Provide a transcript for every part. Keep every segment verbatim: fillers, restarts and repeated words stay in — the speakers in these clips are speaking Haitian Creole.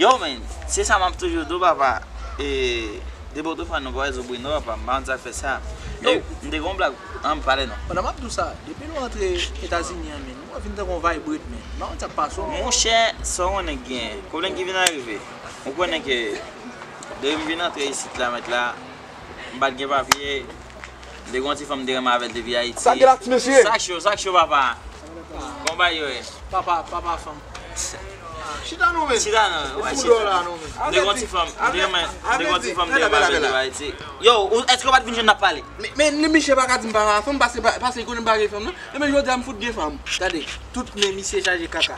Yo, men, se sa m ap toujou di w, papa. E, depi w te fè nou pa wè Zobrino, papa, m pa konn sa k fè sa. E, m te gen yon blag, an, m pale non. Pandan m ap di w sa, depi nou antre Etazini an, men, nou vin tankou yon vibrate, men. M pa konn sa k pase w, men. Monchè, sa w konnen k genyen. Pwoblèm ki vin arive. Ou konnen ke, depi m vin antre isit la, mèt la, m pa t gen papye. M te gen yon ti fanm m te renmen avè l depi Ayiti. Sa k gen la, ti mesye? Sa k cho, sa k cho, papa? Kòman bagay yo ye? Papa, papa fanm. Chita non, men. Chita non, wè, chita. Ou dò la non, men. M te gen yon ti fanm, m te renmen, m te gen yon ti fanm m te renmen avè l depi Ayiti. Yo, ou, èske w pa t vin jwenn n ap pale? Men, men, li, misye pa ka di m pa gen fanm, paske, paske li konnen m pa gen fanm, non. E men, jodi a, m fout gen fanm. Gade, tout men misye chaje kaka.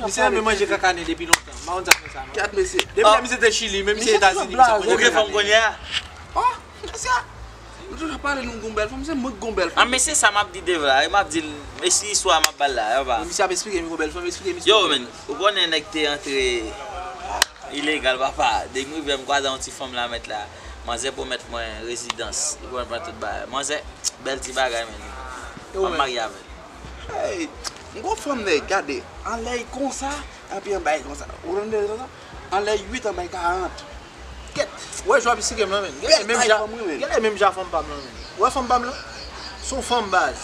Misye renmen manje kaka nen depi lontan. M pa konn sa k fè sa, non. Kat mesye. Depi lè misye te Chili, men misye Etazini, misye ap manje kaka nen. Ou gen fanm kounye a? Oh, mesye, nou toujou ap pale nou gon bèl fanm, se mwen ki gon bèl fanm. Ah, men se sa m ap di Dave la, e m ap di l, e si istwa m ap ba l la, yo pa. Misye ap esplike m gon bèl fanm, esplike m istwa. Yo, men, ou konnen nèg te antre ilegal, papa. Depi m rive, m kwaze yon ti fanm la, mèt la. Manzè pwomèt mwen rezidans, li pwomèt mwen tout bagay. Manzè, bèl ti bagay, men. M ap marye avè l. Hey, m gon fanm nèg, gade, anlè y konsa, epi anba y konsa. Ou tande sa? Anlè y uit, anba y karant. Kèt. Wè jwa misye gen m lan, men. Gen lè menm jan, gen lè menm jan fanm pa m lan, men. Wè fanm pa m lan? Se yon fanm baz.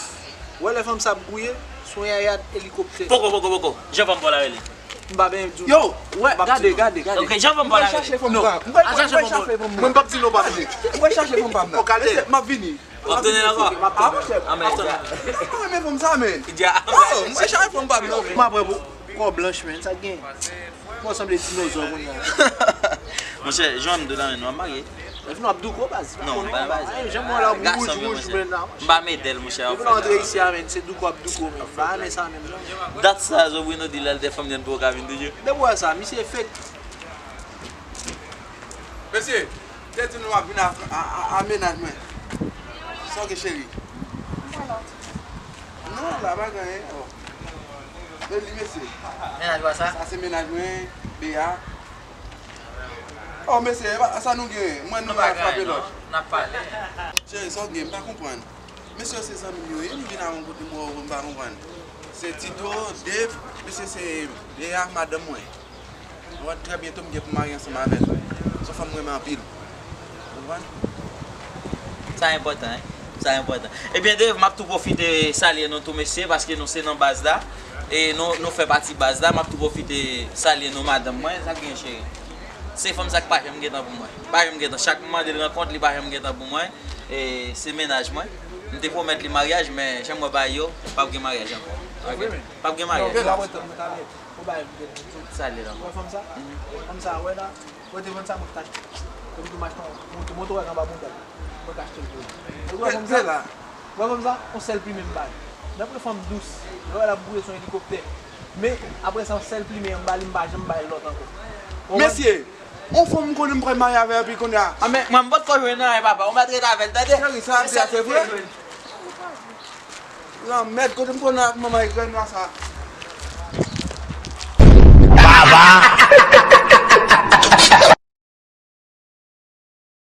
Wè lè fanm sa ap gouye, se yon yaya elikoptè. Poko, poko, poko. Jan fanm pa w la rele? M pa benyen di w. Yo, wè, gade, gade, gade. Ok, jan fanm pa w la rele? Mwen chache fanm pa m. Mwen chache fanm pa m. Mwen p ap di non pa m. Mwen chache fanm pa m nan. M ap vini. W ap tounen ankò? Ah, monchè. Ah, men sa. Mwen renmen fanm sa, men. Oh, mwen chache fanm pa m nan. M ap pran pou kò blanch, men. Sa k gen? Mwen sanble dinozò kounye a. Monchè, Joan de la, men nou ap marye. Epi nou ap douko, baz. Non, m pa nan bagay sa. Janm wè la wouj, wouj, men la. M pa medèl, monchè. Depi nou antre isi a, men, se douko ap douko, men. M pa renmen sa, menm jan. Dat sa, Zobrino di lè l te fanm li an pou ka vin toujou. Depi w wè sa, misye fake. Mesye, te di nou ap vin a, a, a, a mennaj mwen. Sa w gen, cheri? Non, la pa gen anyen. Oh. Men li, mesye. Mennaj ou a sa? Sa se mennaj mwen, Bea. Oh, mesye, e pa sa nou gen. Mwen, nou pa frape lòt. N ap pale. Cheri, sa w gen? M pa konprann. Mesye yo se zanmi m yo ye, m vin a yon kote m wè yo, m pa konprann. Se Tito, Dave, mesye se Bea, madanm mwen. Ou konprann? Trè byento m gen pou m marye ansanm avè l. Se yon fanm m renmen anpil. Ou konprann? Sa enpòtan, wi. Sa enpòtan. Ebyen, Dave, m ap tou pwofite salye nou tou, mesye, paske nou se nan baz la. E nou, nou fè pati baz la. M ap tou pwofite salye nou, madanm mwen. Sa k gen, cheri? Se fanm sa k pa janm gen tan pou mwen. Pa janm gen tan. Chak m mande l rankont, li pa janm gen tan pou mwen. E se mennaj mwen. M te pwomèt li maryaj, men jan m wè bagay yo, p ap gen maryaj ankò. Ok? P ap gen maryaj. Ou bay m tèt mwen sot. Sa l ye la. Ou wè fanm sa? Fanm sa, wè la. Wè te vann sa mwen k ta achte. Kòm domaj pa mwen. Montre, montre wè anba bounda. Mwen ka achte l pou ou. Ou wè fanm sa? Ou wè fanm sa? On sèl plimen m ba l. Nan pre fanm dous. Lè wè l ap boule son elikoptè. Men, apre sa, on sèl plimen an m ba li, m pa janm bay lòt ankò. Mesye, on fanm m konnen m pral marye avè epi kounye a. A, men, mwen, m potko jwenn anyen, papa. Ou mèt rete avè l, tande? Cheri, sa ap di a, se vre? Lanmèd, kote m konnen ak manman e grèn nwa sa. Baba!